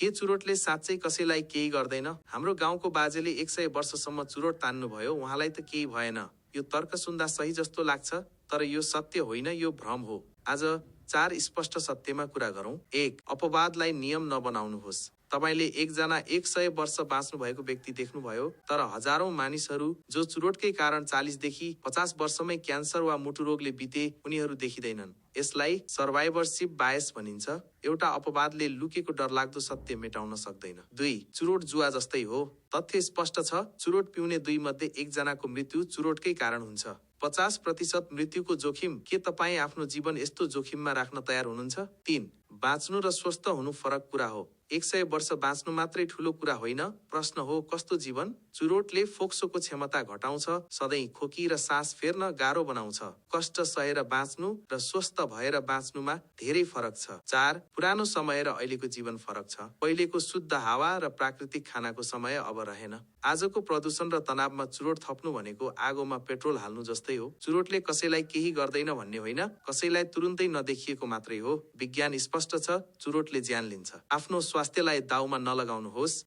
के चुरोटले साँच्चै कसैलाई केही गर्दैन? हाम्रो गाउँको बाजेले 100 वर्षसम्म चुरोट तान्नुभयो, उहाँलाई त केही भएन। यो तर्क सुन्दा सही जस्तो लाग्छ, तर यो सत्य होइन, यो भ्रम हो। आज 4 स्पष्ट सत्यमा कुरा गरौँ। 1. अपवादलाई नियम नबनाउनुहोस्। तपाईले एकजना 100 वर्ष बाँच्नु भएको व्यक्ति देख्नुभयो, तर हजारौं मानिसहरू जो चुरोटकै कारण 40 देखि 50 वर्षमै क्यान्सर वा मुटु रोगले बिते, उनीहरू देखिँदैनन्। यसलाई सर्भाइभरशिप बायस भनिन्छ। एउटा अपवादले लुकेको डरलाग्दो सत्य मेटाउन सक्दैन। 2. चुरोट जुवा जस्तै हो। तथ्य स्पष्ट छ, चुरोट पिउने 2 मध्ये 1 जनाको मृत्यु चुरोटकै कारण हुन्छ। 50% मृत्युको जोखिम। के तपाईँ आफ्नो जीवन यस्तो जोखिममा राख्न तयार हुनुहुन्छ? 3. बाँच्नु र स्वस्थ हुनु फरक कुरा हो। 100 वर्ष बाँच्नु मात्रै ठूलो कुरा होइन, प्रश्न हो कस्तो जीवन? चुरोटले फोक्सोको क्षमता घटाउँछ, सधैँ खोकी र सास फेर्न गाह्रो बनाउँछ। कष्ट सहेर बाँच्नु र स्वस्थ भएर बाँच्नुमा धेरै फरक छ। 4. पुरानो समय र अहिलेको जीवन फरक छ। पहिलेको शुद्ध हावा र प्राकृतिक खानाको समय अब रहेन। आजको प्रदूषण र तनावमा चुरोट थप्नु भनेको आगोमा पेट्रोल हाल्नु जस्तै हो। चुरोटले कसैलाई केही गर्दैन भन्ने होइन, कसैलाई तुरुन्तै नदेखिएको मात्रै हो। विज्ञान स्पष्ट छ, चुरोटले ज्यान लिन्छ। आफ्नो स्वास्थ्यलाई दाउमा नलगाउनुहोस्।